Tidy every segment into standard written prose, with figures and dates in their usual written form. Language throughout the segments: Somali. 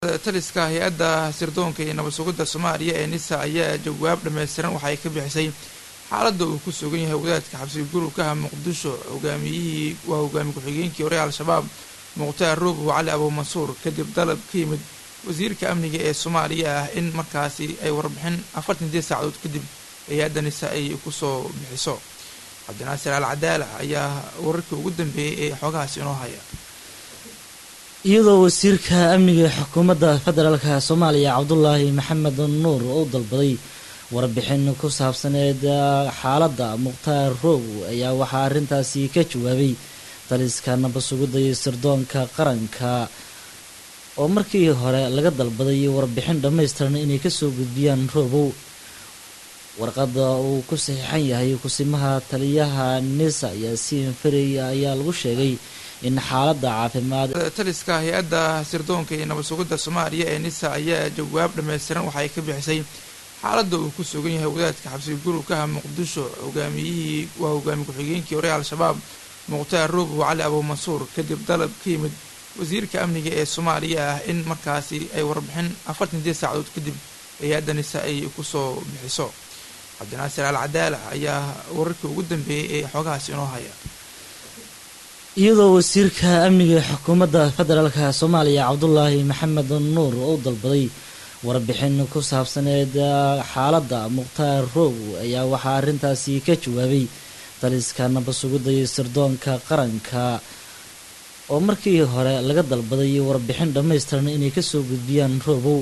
Taliska hay-adda sirdoonka iyo nabad sugidda Soomaaliya ee NISA ayaa jawaab dhammaystiran waxa ay ka bixisay xaaladda uu ku sugan yahay wadaadka xabsiga gurubkaha Muqdisho, hogaamiyihii waa hogaamiye ku-xigeenkii hore Al-Shabaab Mukhtaar Ruubow Cali Abuumansuur, kadib dalab ka yimid wasiirka amniga ee Soomaaliya ah in markaasi ay warbixin 48 saacadood kadib hay-adda NISA ay kusoo bixiso. Cabdinaasir Al Cadaala ayaa wararkii ugu dambeeyey ee xoogahaas inoo haya. Iyadoo wasiirka amniga ee xukuumadda federaalka Soomaaliya Cabdulaahi Maxamed Nuur uu dalbaday warbixin ku saabsaneed xaaladda Mukhtaar Roog, ayaa waxaa arrintaasi ka jawaabay taliska nabad sugidda iyo sirdoonka qaranka, oo markii hore laga dalbaday warbixin dhammaystiran inay kasoo gudbiyaan Roobow. Warqadda uu ku saxiixan yahay kusimaha taliyaha NISA Yaasiin Ferey ayaa lagu sheegay in xaaladda caafimaad. Taliska hay-adda sirdoonka iyo nabad sugidda Soomaaliya ee NISA ayaa jawaab dhammaystiran waxa ay ka bixisay xaaladda uu ku sugan yahay wadaadka xabsiga gurubkaha Muqdisho, hogaamiyihii waa hogaamiye ku-xigeenkii hore Al-Shabaab Mukhtaar Ruubow Cali Abuumansuur, kadib dalab ka yimid wasiirka amniga ee Soomaaliya ah in markaasi ay warbixin 48 saacadood kadib hay-adda NISA ay kusoo bixiso. Cabdinaasir Al Cadaala ayaa wararkii ugu dambeeyey ee xoogahaas inoo haya. Iyadoo wasiirka amniga ee xukuumadda federaalka Soomaaliya Cabdulaahi Maxamed Nuur uu dalbaday warbixin ku saabsaneed xaaladda Mukhtaar Roog, ayaa waxaa arrintaasi ka jawaabay taliska nabad sugidda iyo sirdoonka qaranka, oo markii hore laga dalbaday warbixin dhammaystiran inay kasoo gudbiyaan Roobow.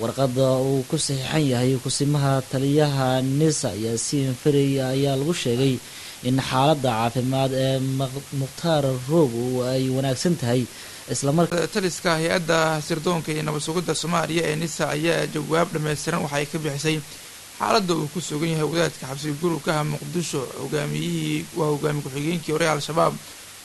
Warqadda uu ku saxiixan yahay kusimaha taliyaha NISA Yaasiin Ferey ayaa lagu sheegay in xaaladda caafimaad ee Mukhtaar Roog ay wanaagsan tahay islamarkaa. Taliska hay-adda sirdoonka iyo nabad sugidda Soomaaliya ee NISA ayaa jawaab dhammaystiran waxa ay ka bixisay xaaladda uu ku sugan yahay wadaadka xabsiga gurubkaha Muqdisho, hogaamiyihii waa hogaamiye ku-xigeenkii hore Al-Shabaab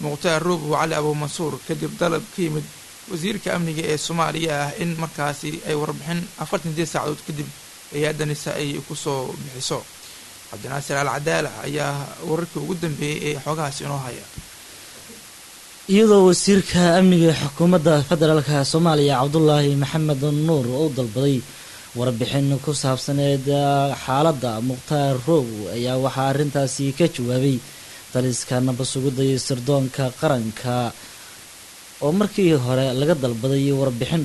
Mukhtaar Ruubow Cali Abuumansuur, kadib dalab ka yimid wasiirka amniga ee Soomaaliya ah in markaasi ay warbixin 48 saacadood kadib hay-adda NISA ay kusoo bixiso. Cabdinaasir Al Cadaala ayaa wararkii ugu dambeeyey ee xoogahaas inoo haya. Iyadoo wasiirka amniga ee xukuumadda federaalka Soomaaliya Cabdulaahi Maxamed Nuur uu dalbaday warbixin ku saabsaneed xaaladda Mukhtaar Roog, ayaa waxaa arrintaasi ka jawaabay taliska nabad sugidda iyo sirdoonka qaranka, oo markii hore laga dalbaday warbixin.